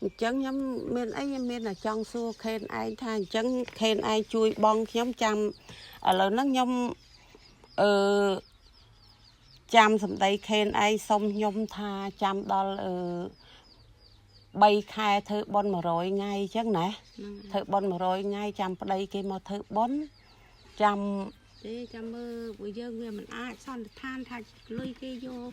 អញ្ចឹងខ្ញុំមានអីខ្ញុំមានតែចង់សួរខេនឯងថាអញ្ចឹងខេនឯងជួយបងខ្ញុំចាំឥឡូវហ្នឹងខ្ញុំអឺចាំសម្ដីខេនឯងសុំខ្ញុំថាចាំដល់អឺ3ខែធ្វើបុណ្យ100ថ្ងៃអញ្ចឹងណា ហ្នឹង ធ្វើបុណ្យ100ថ្ងៃចាំប្តីគេមកធ្វើបុណ្យចាំ ទេចាំមើលព្រោះយើងវាមិនអាចសន្និដ្ឋានថាលុយគេយក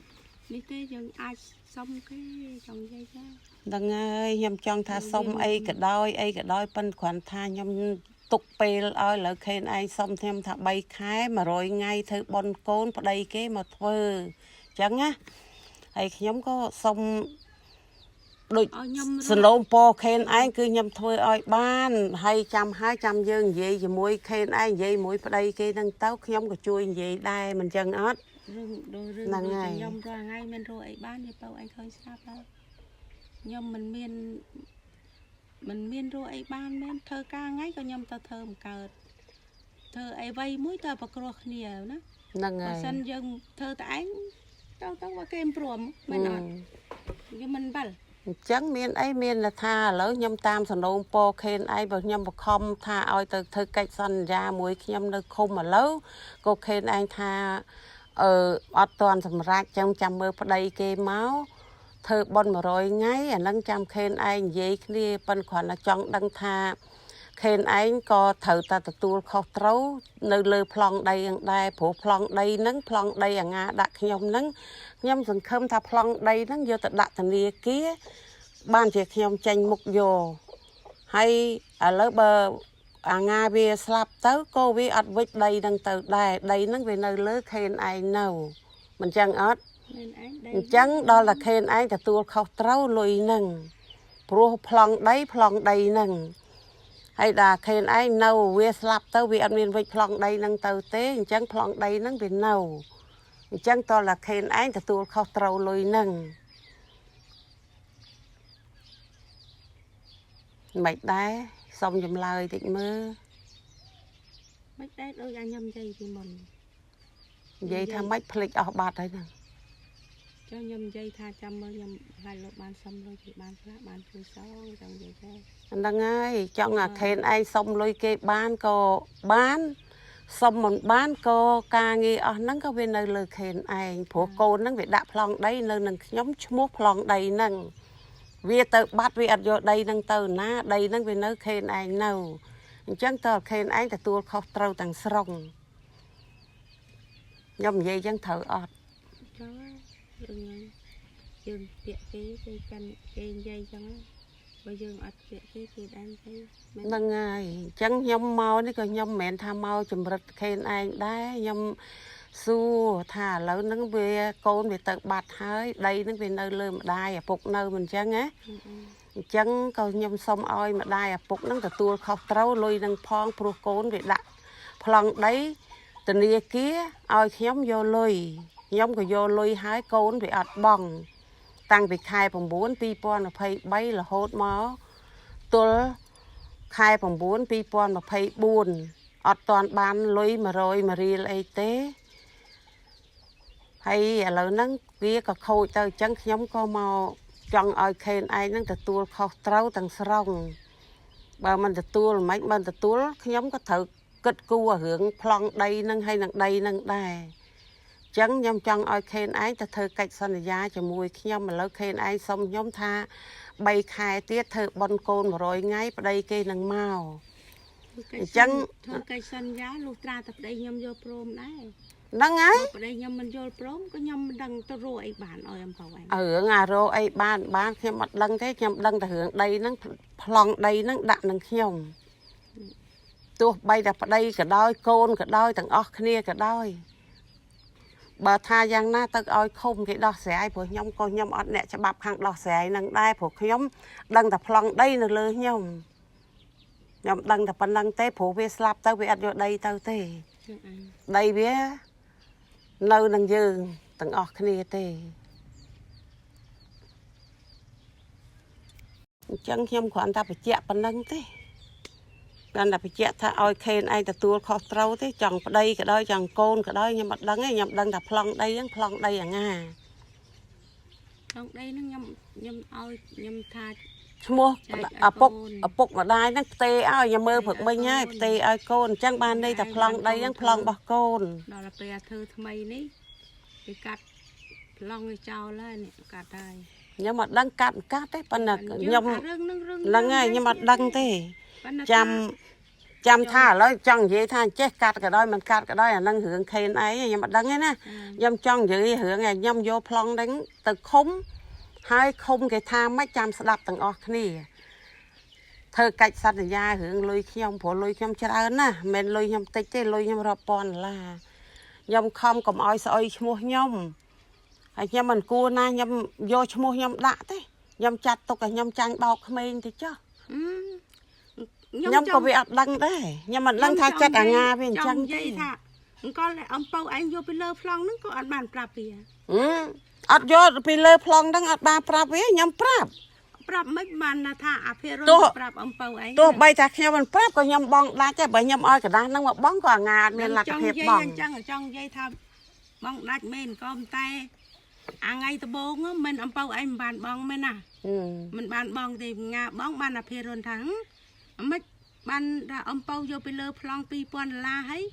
នេះទេយើងអាចសុំគេចង់និយាយថា ហ្នឹងហើយខ្ញុំចង់ថាសុំអីក៏ដោយអីក៏ដោយប៉ិនគ្រាន់ថាខ្ញុំទុកពេលឲ្យលើខេនឯងសុំខ្ញុំថា3ខែ100ថ្ងៃធ្វើបុណ្យកូនប្តីគេមកធ្វើអញ្ចឹងណាហើយខ្ញុំក៏សុំដូច ឲ្យខ្ញុំ សនំពោខេនឯងគឺខ្ញុំធ្វើឲ្យបានហើយចាំហើយចាំយើងនិយាយជាមួយខេនឯងនិយាយមួយប្តីគេហ្នឹងទៅខ្ញុំក៏ជួយនិយាយដែរមិនចឹងអត់ រឿងដូចរឿង ហ្នឹង ដូច ហើយ តែខ្ញុំរាល់ថ្ងៃមានរកអីបានទេបើឯងឃើញស្រាប់ហើយខ្ញុំមិនមានមិនមានរកអីបានមែនធ្វើការថ្ងៃក៏ខ្ញុំទៅធ្វើមិនកើតធ្វើអីវ័យមួយទៅប្រគ្រោះគ្នាណា ហ្នឹងហើយ បើសិនយើងធ្វើតែឯងទៅទៅว่าគេមិនព្រមមែនអត់យើងមិនបាល់ អញ្ចឹងមានអីមានតែថាឥឡូវខ្ញុំតាមសនំពោខេនឯងបើខ្ញុំបខំថាឲ្យទៅធ្វើកិច្ចសន្យាមួយខ្ញុំនៅឃុំឥឡូវក៏ខេនឯងថាអឺអត់ទាន់សម្រេចចឹងចាំមើលប្តីគេមកធ្វើបុណ្យ100ថ្ងៃអាហ្នឹងចាំខេនឯងនិយាយគ្នាប៉ិនគ្រាន់តែចង់ដឹងថាខេនឯងក៏ត្រូវតែទទួលខុសត្រូវនៅលើប្លង់ដីហ្នឹងដែរព្រោះប្លង់ដីហ្នឹងប្លង់ដីអាងាដាក់ខ្ញុំហ្នឹងខ្ញុំសង្ឃឹមថាប្លង់ដីហ្នឹងយកទៅដាក់ធនាគារ បានជាខ្ញុំចេញមុខយកហើយឥឡូវបើអាងាវាស្លាប់ទៅក៏វាអត់វិចដីនឹងទៅដែរដីនឹងវានៅលើខេនឯងនៅមិនចឹងអត់ មែនឯងដី អញ្ចឹងដល់តែខេនឯងទទួលខុសត្រូវលុយនឹងព្រោះប្លង់ដីប្លង់ដីនឹងហើយដល់ខេនឯងនៅវាស្លាប់ទៅវាអត់មានវិចប្លង់ដីនឹងទៅទេអញ្ចឹងប្លង់ដីនឹងវានៅអញ្ចឹងតលតែខេនឯងទទួលខុសត្រូវលុយនឹងមិនដែរសុំចម្លើយតិចមើល មិនដែរដូចអាខ្ញុំនិយាយពីមុន និយាយថាម៉េចភ្លេចអស់បាត់ហើយហ្នឹង ចុះខ្ញុំនិយាយថាចាំមើលខ្ញុំខ្លាចលោកបានសុំលុយគេបានខ្លះបានជួយសងចង់និយាយថា ហ្នឹងហើយចង់អាខេនឯងសុំលុយគេបានក៏បានសុំមិនបានក៏ការងារអស់ហ្នឹងក៏វានៅលើខេនឯងព្រោះកូនហ្នឹងវាដាក់ប្លង់ដីនៅនឹងខ្ញុំឈ្មោះប្លង់ដីហ្នឹងវាទៅបាត់វាអត់យកដីហ្នឹងទៅណាដីហ្នឹងវានៅខេនឯងនៅអញ្ចឹងតើខេនឯងទទួលខុសត្រូវទាំងស្រុងខ្ញុំនិយាយអញ្ចឹងត្រូវអត់ ចង់រឿងហ្នឹងយើងពាក្យគេគេកាន់គេនិយាយចឹងបើយើងអត់ពាក្យគេគេដែរនិយាយមែន ហ្នឹងហើយអញ្ចឹងខ្ញុំមកនេះក៏ខ្ញុំមិនមែនថាមកចម្រិតខេនឯងដែរខ្ញុំសួរថាឥឡូវហ្នឹងវាកូនវាទៅបាត់ហើយដីហ្នឹងវានៅលើម្ដាយឪពុកនៅមិនអញ្ចឹងណាអញ្ចឹងក៏ខ្ញុំសុំឲ្យម្ដាយឪពុកហ្នឹងទទួលខុសត្រូវលុយនឹងផងព្រោះកូនវាដាក់ប្លង់ដីធនាគារឲ្យខ្ញុំយកលុយខ្ញុំក៏យកលុយហើយកូនវាអត់បង់តាំងពីខែ9 2023រហូតមកទល់ ខែ9 2024អត់ទាន់បានលុយ100មួយរៀលអីទេហើយឥឡូវហ្នឹងវាក៏ខូចទៅអញ្ចឹងខ្ញុំក៏មកចង់ឲ្យខេនឯងហ្នឹងទទួលខុសត្រូវទាំងស្រុងបើមិនទទួលមិនមិនទទួលខ្ញុំក៏ត្រូវគិតគូររឿងប្លង់ដីហ្នឹងហើយនឹងដីហ្នឹងដែរអញ្ចឹងខ្ញុំចង់ឲ្យខេនឯងទៅធ្វើកិច្ចសន្យាជាមួយខ្ញុំឥឡូវខេនឯងសុំខ្ញុំថា3ខែទៀតធ្វើបុណ្យកូន100ថ្ងៃប្តីគេនឹងមក អញ្ចឹង ធ្វើកិច្ចសន្យាលុះត្រាតែប្តីខ្ញុំយល់ព្រមដែរ ហ្នឹងហើយ បើប្តីខ្ញុំមិនយល់ព្រមក៏ខ្ញុំមិនដឹងទៅរកអីបានឲ្យអំពៅឯង រឿងអារោអីបានបានខ្ញុំអត់ដឹងទេខ្ញុំដឹងតែរឿងដីហ្នឹងប្លង់ដីហ្នឹងដាក់នឹងខ្ញុំទោះបីតែប្តីក៏ដោយកូនក៏ដោយទាំងអស់គ្នាក៏ដោយបើថាយ៉ាងណាទៅឲ្យឃុំគេដោះស្រាយព្រោះខ្ញុំក៏ខ្ញុំអត់អ្នកច្បាប់ខាងដោះស្រាយហ្នឹងដែរព្រោះខ្ញុំដឹងតែប្លង់ដីនៅលើខ្ញុំខ្ញុំដឹងតែប៉ុណ្្នឹងទេព្រោះវាស្លាប់ទៅវាអត់យកដីទៅទេ ចឹងឯង ដីវានៅនឹងយើងទាំងអស់គ្នាទេអញ្ចឹងខ្ញុំគ្រាន់តែបញ្ជាក់ប៉ុណ្្នឹងទេគ្រាន់តែបញ្ជាក់ថាឲ្យខេនឯងទទួលខុសត្រូវទេចង់ប្តីក៏ដោយចង់កូនក៏ដោយខ្ញុំអត់ដឹងទេខ្ញុំដឹងតែប្លង់ដីហ្នឹងប្លង់ដីអាងា ក្នុងដីហ្នឹងខ្ញុំខ្ញុំឲ្យខ្ញុំថា ឈ្មោះឪពុកឪពុកម្ដាយហ្នឹងផ្ទេឲ្យខ្ញុំមើលព្រឹកមិញហើយផ្ទេឲ្យកូនអញ្ចឹងបានន័យថាប្លង់ដីហ្នឹងប្លង់របស់កូន ដល់ពេលអាធ្វើថ្មីនេះគេកាត់ប្លង់ឲ្យចោលហើយនេះកាត់ហើយ ខ្ញុំអត់ដឹងកាត់មិនកាត់ទេប៉ុន្តែខ្ញុំ អារឿងហ្នឹងរឿង ហ្នឹងហើយខ្ញុំអត់ដឹងទេ ប៉ុន្តែ ចាំចាំថាឥឡូវចង់និយាយថាចេះកាត់ក៏ដោយមិនកាត់ក៏ដោយអាហ្នឹងរឿងខេនឯងខ្ញុំអត់ដឹងទេណាខ្ញុំចង់និយាយរឿងឯងខ្ញុំយកប្លង់ហ្នឹងទៅឃុំហើយឃុំគេថាម៉េចចាំស្ដាប់ទាំងអស់គ្នាធ្វើកិច្ចសន្យារឿងលុយខ្ញុំព្រោះលុយខ្ញុំច្រើនណាស់មិនមែនលុយខ្ញុំតិចទេលុយខ្ញុំរាប់ពាន់ដុល្លារខ្ញុំខំកុំឲ្យស្អុយឈ្មោះខ្ញុំហើយខ្ញុំមិនគួរណាខ្ញុំយកឈ្មោះខ្ញុំដាក់ទេខ្ញុំចាត់ទុកឲ្យខ្ញុំចាញ់បោកក្មេងទៅចុះ ខ្ញុំក៏វាអត់ដឹងដែរខ្ញុំមិនដឹងថាចិត្តអាងាវាអញ្ចឹង និ ទេ យាយថាអង្គលអំពៅឯងយកពីលើប្លង់ហ្នឹងក៏អត់បានប្រាប់វា ហឹមអត់យកពីលើប្លង់ហ្នឹងអត់បានប្រាប់វាខ្ញុំប្រាប់ ប្រាប់មិនបានណាថាអភិរុន ទោះ ប្រាប់អំពៅឯង ទោះបីថាខ្ញុំមិនប្រាប់ក៏ខ្ញុំបងដាច់ដែរបើខ្ញុំឲ្យកระดาษហ្នឹងមកបងក៏អាងាអត់មានលទ្ធភាពបង ចង់និយាយអញ្ចឹងចង់និយាយថាបងដាច់មែនក៏ប៉ុន្តែអាថ្ងៃដំបូងហ្នឹងមិនអំពៅឯងមិនបានបងមែនណា ហឹម មិនបានបងទេងាបងបានអភិរុនថាហឹមមិនបានថាអំពៅយកពីលើប្លង់2000ដុល្លារហើយ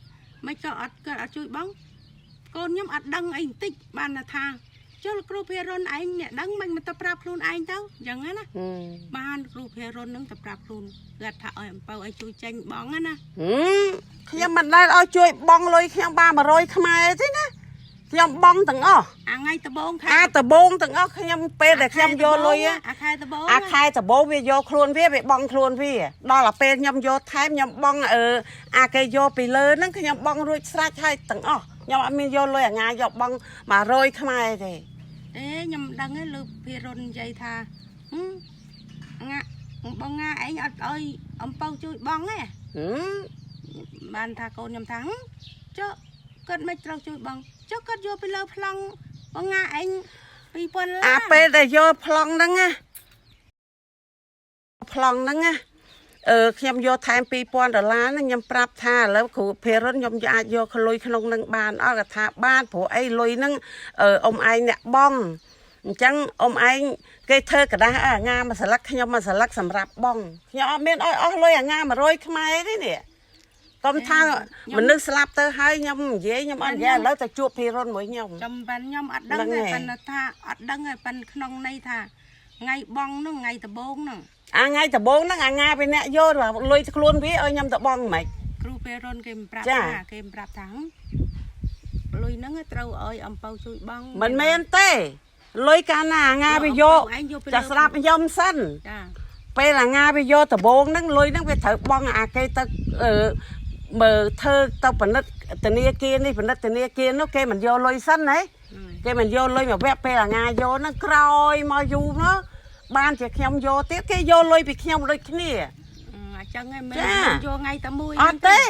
មិនក៏អត់គាត់អត់ជួយបងកូនខ្ញុំអត់ដឹងអីបន្តិចបានថាចុះលោកគ្រូភិរុនឯងអ្នកដឹងមិនមកទៅប្រាប់ខ្លួនឯងទៅអញ្ចឹងណា ហឹម បានគ្រូភិរុននឹងទៅប្រាប់ខ្លួនគាត់ថាឲ្យអំពៅឲ្យជួយចេញបងណា ហឹមខ្ញុំមិនដែលឲ្យជួយបងលុយខ្ញុំបាន100ខ្មែរទេណាខ្ញុំបងទាំងអស់ អាថ្ងៃដំបូងខែ អាដបងទាំងអស់ខ្ញុំពេលដែលខ្ញុំយកលុយ អាខែដំបូង អាខែដបងវាយកខ្លួនវាវាបងខ្លួនវាដល់តែពេលខ្ញុំយកថែមខ្ញុំបងអឺអាគេយកពីលើហ្នឹងខ្ញុំបងរួចស្រេចហើយទាំងអស់ខ្ញុំអត់មានយកលុយអាងាយកបង100ខ្មែរទេ អេខ្ញុំមិនដឹងទេលើភិរុននិយាយថាហឹមងាបងងាឯងអត់ឲ្យអំពៅជួយបងទេ ហឹម បានថាកូនខ្ញុំថាហឹមចុះគាត់មិនត្រូវជួយបងចុះគាត់យកពីលើប្លង់បងងាឯង2000ដុល្លារ អាពេលដែលយកប្លង់ហ្នឹងណាប្លង់ហ្នឹងណាអឺខ្ញុំយកថែម2000ដុល្លារហ្នឹងខ្ញុំប្រាប់ថាឥឡូវគ្រូភិរុនខ្ញុំអាចយកលុយក្នុងហ្នឹងបានអត់គាត់ថាបានព្រោះអីលុយហ្នឹងអឺអ៊ំឯងអ្នកបងអញ្ចឹងអ៊ំឯងគេធ្វើกระดาษឲ្យអាងាមួយស្លឹកខ្ញុំមួយស្លឹកសម្រាប់បងខ្ញុំអត់មានឲ្យអស់លុយអាងា100ខ្មែរទេនេះកុំថាមនុស្សស្លាប់ទៅហើយខ្ញុំនិយាយខ្ញុំអត់និយាយឥឡូវទៅជួបភិរុនមួយខ្ញុំ ចំប៉ាន់ខ្ញុំអត់ដឹង ហ្នឹងហើយ ទេប៉ិនថាអត់ដឹងទេប៉ិនក្នុងន័យថាថ្ងៃបងហ្នឹងថ្ងៃដំបូងហ្នឹង អាថ្ងៃដំបូងហ្នឹងអាងាវាអ្នកយកលុយខ្លួនវាឲ្យខ្ញុំទៅបងមិន គ្រូពេលរុនគេមិនប្រាប់ ចា ថាគេមិនប្រាប់ថាលុយហ្នឹងត្រូវឲ្យអំពៅជួយបង មិនមែនទេលុយកាលណាអាងាវាយក ឯងយកពី ចាស្រាប់ខ្ញុំសិន ចា ពេលអាងាវាយកដំបូងហ្នឹងលុយហ្នឹងវាត្រូវបងអាគេទៅអឺមើលធ្វើទៅពិនិត្យធនាគារនេះពិនិត្យធនាគារនោះគេមិនយកលុយសិនណា ហ្នឹងហើយ គេមិនយកលុយមកវគ្គពេលអាងាយកហ្នឹងក្រោយមកយូរមកបានជាខ្ញុំយកទៀតគេយកលុយពីខ្ញុំដូចគ្នា អឺអញ្ចឹងឯងមិន ចា មិនយកថ្ងៃតែមួយ អត់ទេ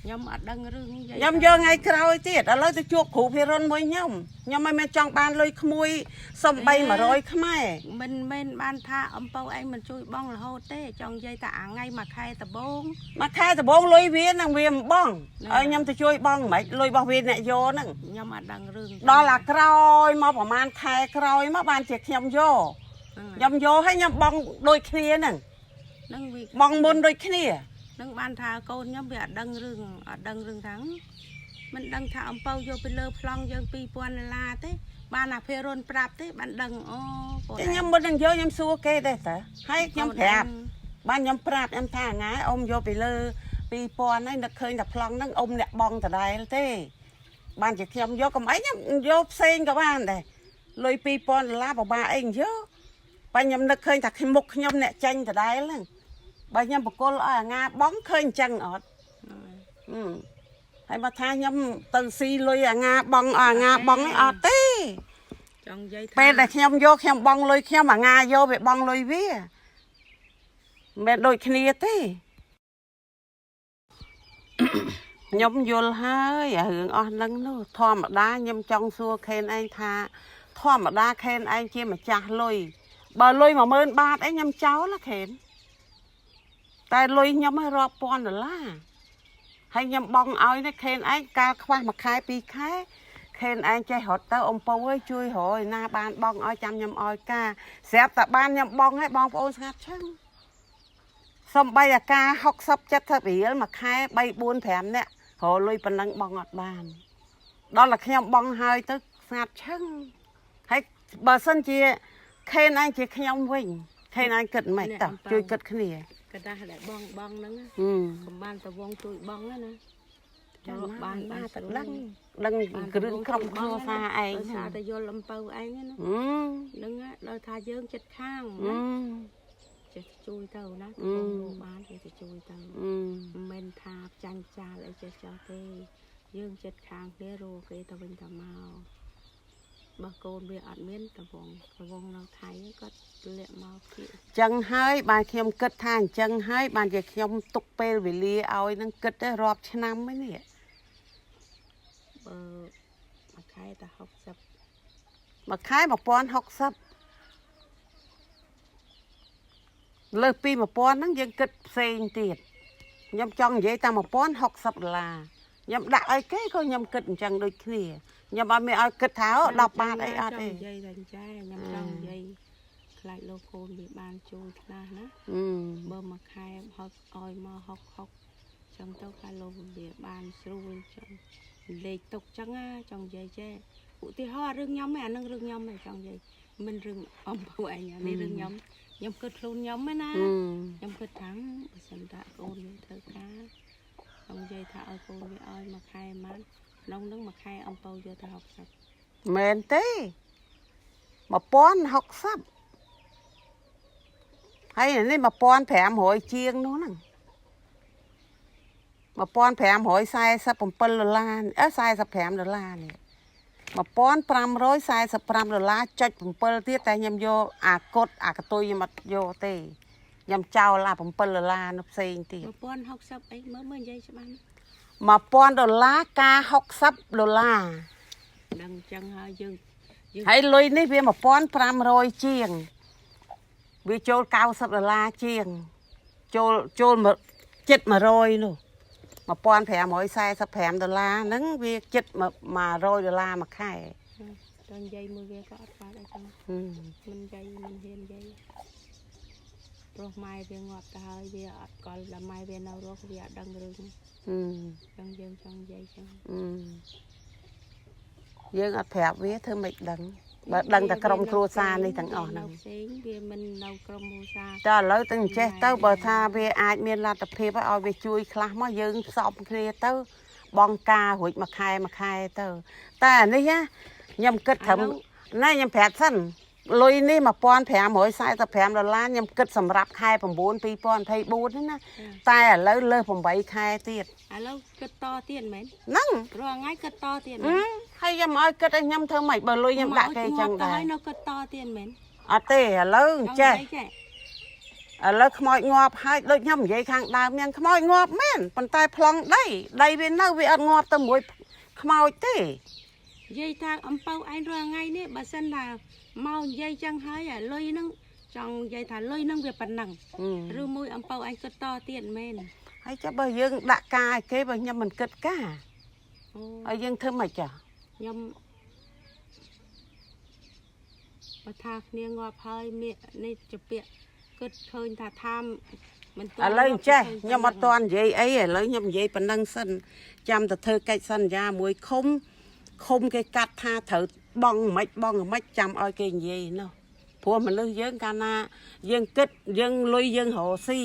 ខ្ញុំអត់ដឹងរឿងនិយាយ ខ្ញុំយកថ្ងៃក្រោយទៀតឥឡូវទៅជួបគ្រូភិរុនមួយខ្ញុំខ្ញុំមិនមែនចង់បានលុយក្មួយសំបី100ខ្មែរ មិនមែនបានថាអំពៅឯងមិនជួយបងរហូតទេចង់និយាយថាអាថ្ងៃមួយខែដំបូង មួយខែដំបូងលុយវានឹងវាមិនបងឲ្យខ្ញុំទៅជួយបងមិនលុយរបស់វាអ្នកយកហ្នឹង ខ្ញុំអត់ដឹងរឿង ដល់អាក្រោយមកប្រហែលខែក្រោយមកបានជាខ្ញុំយក ហ្នឹង ខ្ញុំយកឲ្យខ្ញុំបងដូចគ្នាហ្នឹង ហ្នឹងវា បងមុនដូចគ្នា នឹងបានថាកូនខ្ញុំវាអត់ដឹងរឿងអត់ដឹងរឿងថាមិនដឹងថាអំពៅយកពីលើប្លង់យើង2000ដុល្លារទេ បានអាភិរុនប្រាប់ទេបានដឹងអូកូន តែខ្ញុំមុននឹងយកខ្ញុំសួរគេដែរតើហើយខ្ញុំប្រាប់បានខ្ញុំប្រាប់ខ្ញុំថាថ្ងៃអ៊ំយកពីលើ2000ហើយនឹកឃើញតែប្លង់ហ្នឹងអ៊ំអ្នកបងដដែលទេ បានជាខ្ញុំយកកំអីខ្ញុំយកផ្សេងក៏បានដែរលុយ2000ដុល្លារពិបាកអីយកបើខ្ញុំនឹកឃើញថាមុខខ្ញុំអ្នកចាញ់ដដែលហ្នឹងបើខ្ញុំបកគលឲ្យអាងាបងឃើញអញ្ចឹងអត់ហឹមហើយបើថាខ្ញុំទៅស៊ីលុយអាងាបងឲ្យអាងាបងឯងអត់ទេ ចង់និយាយថា ពេលដែលខ្ញុំយកខ្ញុំបងលុយខ្ញុំអាងាយកវាបងលុយវាមិនមែនដូចគ្នាទេ ខ្ញុំយល់ហើយអារឿងអស់ហ្នឹងនោះធម្មតាខ្ញុំចង់សួរខេនឯងថា ធម្មតាខេនឯងជាម្ចាស់លុយបើលុយ10000បាតអីខ្ញុំចោលណាខេនតែលុយខ្ញុំឲ្យរាប់ពាន់ដុល្លារហើយខ្ញុំបង់ឲ្យនេះខេនឯងកាលខ្វះមួយខែពីរខែ ខេនឯងចេះរត់ទៅអំពៅអើយជួយរយណាបានបងឲ្យចាំខ្ញុំឲ្យការស្រាប់តែបានខ្ញុំបងឲ្យបងប្អូនស្ងាត់ឆឹងសំបីអាការ60 70រៀលមួយខែ3 4 5នាក់រកលុយប៉ុណ្ណឹងបងអត់បានដល់តែខ្ញុំបងហើយទៅស្ងាត់ឆឹងហើយបើសិនជាខេនឯងជាខ្ញុំវិញខេនឯងគិតមិនតោះជួយគិតគ្នា กระดาษដែលបងបងហ្នឹងណា ហឹម កុំបានតវងជួយបងណាណា ចាំ រក បាន បាន បានតែដឹងដឹងគ្រឿងក្រុមគ្រួសារឯង ដោយសារតែយល់អំពៅឯងណា ហឹម ហ្នឹងណាដោយថាយើងចិត្តខាង ហឹ ណា ម ចេះជួយទៅណា អឺ កូនលោកបានចេះតែជួយទៅ អឺ មិនមែនថាចាញ់ចាលអីចេះចោះទេយើងចិត្តខាងគ្នារកគេទៅវិញទៅមកបើកូនវាអត់មានតវងតវងនៅថៃគាត់លាក់មកគៀក ចឹងហើយបានខ្ញុំគិតថាអញ្ចឹងហើយបានជាខ្ញុំទុកពេលវេលាឲ្យនឹងគិតទៅរាប់ឆ្នាំហ្នឹងនេះ បើមួយខែតែ60 មួយខែ1060លើសពី1000ហ្នឹងយើងគិតផ្សេងទៀតខ្ញុំចង់និយាយតែ1060ដុល្លារខ្ញុំដាក់ឲ្យគេក៏ខ្ញុំគិតអញ្ចឹងដូចគ្នាខ្ញុំអត់មានឲ្យគិតថាអូ10បាតអីអត់ទេ ចង់និយាយតែអញ្ចឹងខ្ញុំចង់និយាយខ្លាចលោកកូនវាបានជួយខ្លះណា អឺ បើមួយខែហត់ឲ្យមកហុកហុកចឹងទៅខ្លាចលោកវាបានស្រួលចឹងលេខទុកចឹងណាចង់និយាយចេះឧទាហរណ៍រឿងខ្ញុំឯងអានឹងរឿងខ្ញុំឯងចង់និយាយមិនរឿងអំពៅឯងអានេះរឿងខ្ញុំខ្ញុំគិតខ្លួនខ្ញុំឯណា អឺ ខ្ញុំគិតថាបើសិនតាកូនវាធ្វើការចង់និយាយថាឲ្យកូនវាឲ្យមួយខែប៉ុន្មានក្នុងនឹងមួយខែអំពៅយកទៅ60 មែនទេ1060ហើយនេះ1500ជាងនោះហ្នឹង1547ដុល្លារអឺ45ដុល្លារនេះ1545ដុល្លារចុច7ទៀតតែខ្ញុំយកអាកុដអាកតុយខ្ញុំអត់យកទេខ្ញុំចោលអា7ដុល្លារនោះផ្សេងទៀត 1060អីមើលមើលនិយាយច្បាស់ណា 1000ដុល្លារការ60ដុល្លារ ដឹងចឹងហើយយើងយើង ហើយលុយនេះវា1500ជាងវាចូល90ដុល្លារជាងចូលចូលមកជិត100នោះ1545ដុល្លារហ្នឹងវាជិត100ដុល្លារមួយខែ តើនិយាយមួយវាក៏អត់កើតអីចឹង ហឹម មិននិយាយមិនហ៊ាននិយាយព្រោះម៉ែវាងាប់ទៅហើយវាអត់កល់ដល់ម៉ែវានៅរស់វាអត់ដឹងរឿង ហឹម ចឹងយើងចង់និយាយចឹង ហឹមយើងអត់ប្រាប់វាធ្វើមិនដឹងបើដឹងតែក្រុមគ្រួសារនេះទាំងអស់ហ្នឹង នៅផ្សេងវាមិននៅក្រុមគ្រួសារ តើឥឡូវទាំងចេះទៅបើថាវាអាចមានលទ្ធភាពឲ្យវាជួយខ្លះមកយើងផ្សំគ្នាទៅ បងការរួចមួយខែមួយខែទៅតែអានេះណាខ្ញុំគិតត្រឹមណែខ្ញុំប្រាប់សិនលុយនេះ1545ដុល្លារខ្ញុំគិតសម្រាប់ខែ9 2024នេះណាតែឥឡូវលើស8ខែទៀត ឥឡូវគិតតទៀតមែន ហ្នឹង រាល់ថ្ងៃគិតតទៀត ហឹមហើយខ្ញុំឲ្យគិតឲ្យខ្ញុំធ្វើម៉េចបើលុយខ្ញុំដាក់គេចឹងដែរ ហើយនៅគិតតទៀតមែន អត់ទេឥឡូវចេះ ចង់និយាយចេះ ឥឡូវខ្មោចងាប់ហើយដូចខ្ញុំនិយាយខាងដើមយ៉ាងខ្មោចងាប់មែនប៉ុន្តែប្លង់ដីដីវានៅវាអត់ងាប់ទៅមួយខ្មោចទេ និយាយថាអំពៅឯងរាល់ថ្ងៃនេះបើសិនថាមកនិយាយចឹងហើយអាលុយហ្នឹងចង់និយាយថាលុយហ្នឹងវាប៉ុណ្ណឹង ហឹម ឬមួយអំពៅឯងគិតតទៀតមែន ហើយចាំបើយើងដាក់ការឲ្យគេបើខ្ញុំមិនគិតការ អូ ហើយយើងធ្វើម៉េចចា ខ្ញុំបើថាគ្នាងាប់ហើយមាននេះជាពាក្យគិតឃើញថាថាមិនទា ឥ ន់ ឡូវអញ្ចេះខ្ញុំអត់ទាន់និយាយអីឥឡូវខ្ញុំនិយាយប៉ុណ្ណឹងសិនចាំតែធ្វើកិច្ចសន្យាមួយឃុំឃុំគេកាត់ថាត្រូវបងមិនបងមិនចាំឲ្យគេនិយាយនោះព្រោះមនុស្សយើងកាលណាយើងគិតយើងលុយយើងរកស៊ី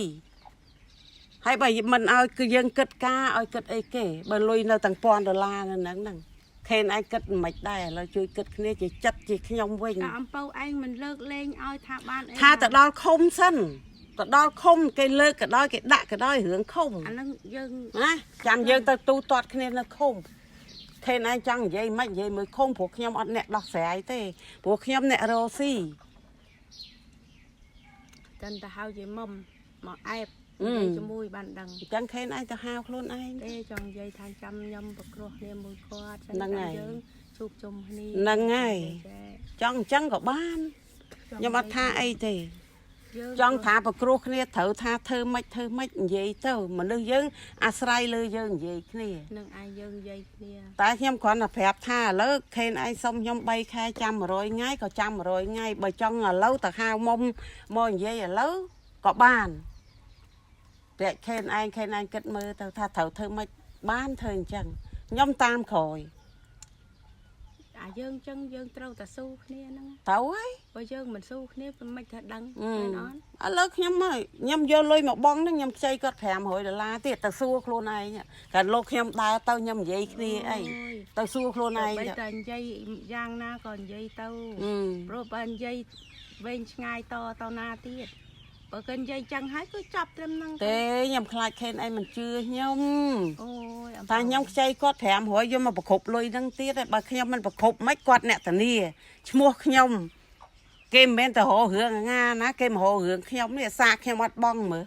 ហើយបើមិនឲ្យគឺយើងគិតការឲ្យគិតអីគេបើលុយនៅទាំងពាន់ដុល្លារនៅហ្នឹងហ្នឹងខេនឯងគិតមិនដែរឥឡូវជួយគិតគ្នាជាចិត្តជាខ្ញុំវិញ តែអំពៅឯងមិនលើកលែងឲ្យថាបានអី ថាទៅដល់ឃុំសិនទៅដល់ឃុំគេលើកក៏ដោយគេដាក់ក៏ដោយរឿងឃុំ អាហ្នឹងយើង ណាចាំយើងទៅទូទាត់គ្នានៅឃុំខេនឯងចង់និយាយមិននិយាយមួយឃុំព្រោះខ្ញុំអត់អ្នកដោះស្រាយទេព្រោះខ្ញុំអ្នករកស៊ី តែទៅហៅយាយមុំមកអែបនិយាយជាមួយបានដឹង អញ្ចឹងខេនឯងទៅហៅខ្លួនឯង ទេចង់និយាយថាចាំខ្ញុំប្រគ្រោះគ្នាមួយគាត់សិន ហ្នឹងហើយ ចាំយើងជួបជុំគ្នា ហ្នឹងហើយ ចា ចង់អញ្ចឹងក៏បានខ្ញុំអត់ថាអីទេ យើង ចង់ថាប្រគ្រោះគ្នាត្រូវថាធ្វើម៉េចធ្វើម៉េចនិយាយទៅមនុស្សយើងអាស្រ័យលើយើងនិយាយគ្នា នឹងឯងយើងនិយាយគ្នា តែខ្ញុំគ្រាន់តែប្រាប់ថាឥឡូវខេនឯងសុំខ្ញុំ3ខែចាំ100ថ្ងៃក៏ចាំ100ថ្ងៃបើចង់ឥឡូវទៅហៅមុំមកនិយាយឥឡូវក៏បានតែខេនឯងខេនឯងគិតមើលទៅថាត្រូវធ្វើម៉េចបានធ្វើអញ្ចឹងខ្ញុំតាមក្រោយ អាយើងចឹងយើងត្រូវតែស៊ូគ្នាហ្នឹង ត្រូវហើយ បើយើងមិនស៊ូគ្នាមិនមិនថាដឹង អឺ មែនអត់ ឥឡូវខ្ញុំហើយខ្ញុំយកលុយមកបង់ហ្នឹងខ្ញុំខ្ចីគាត់500ដុល្លារទៀតទៅសួរខ្លួនឯងកាលលោកខ្ញុំដើរទៅខ្ញុំនិយាយគ្នាអីទៅសួរខ្លួនឯង បី ទៅ តែនិយាយយ៉ាងណាក៏និយាយទៅ អឺ ព្រោះបើនិយាយវែងឆ្ងាយតទៅណាទៀតបើគេនិយាយចឹងហើយគឺចាប់ត្រឹមហ្នឹង ទេខ្ញុំខ្លាចខេនឯងមិនជឿខ្ញុំ អូយអំ តែខ្ញុំខ្ចីគាត់500យកមកប្រគប់លុយហ្នឹងទៀតឯងបើខ្ញុំមិនប្រគប់មិនគាត់អ្នកធានាឈ្មោះខ្ញុំគេមិនមែនទៅរករឿងអាងាណាគេមករករឿងខ្ញុំនេះសាកខ្ញុំអត់បងមើល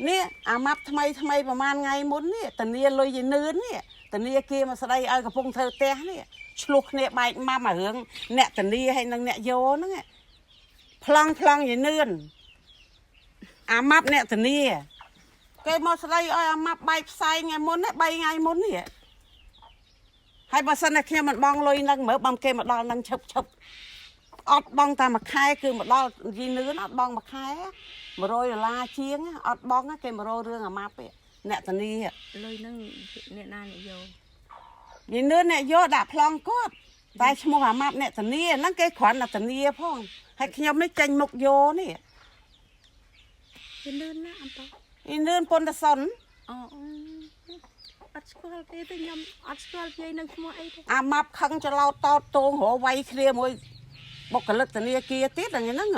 នេះអាម៉ាប់ថ្មីថ្មីប្រហែលថ្ងៃមុននេះធានាលុយយនឿននេះធានាគេមកស្ដីឲ្យកំពុងធ្វើផ្ទះនេះឆ្លោះគ្នាបែកម៉ាំអារឿងអ្នកធានាហើយនិងអ្នកយោហ្នឹងឯងប្លង់ប្លង់យនឿនអាម៉ាប់អ្នកធានា គេមកស្ដីឲ្យអាម៉ាប់បែកផ្សែងថ្ងៃមុនណា3ថ្ងៃមុននេះហើយបើសិនតែខ្ញុំមិនបងលុយនឹងមើលបំគេមកដល់នឹងឈឹបឈឹបអត់បងតែមួយខែគឺមកដល់យីនឿនអត់បងមួយខែ100ដុល្លារជាងអត់បងគេមករករឿងអាម៉ាប់ឯងអ្នកតានី លុយហ្នឹងអ្នកណាអ្នកយក យីនឿនអ្នកយកដាក់ប្លង់គាត់តែឈ្មោះអាម៉ាប់អ្នកតានីហ្នឹងគេគ្រាន់តែតានីផងហើយខ្ញុំនេះចេញមុខយកនេះ វាលឿនណាស់អំពៅ យីនឿនពុនតសុន អូអត់ស្គាល់គេទេខ្ញុំអត់ស្គាល់គេនឹងឈ្មោះអីទេ អាម៉ាប់ខឹងច្រឡោតតោតតងរកវាយគ្នាមួយបុគ្គលិកធនាគារទៀតហ្នឹងហ្នឹង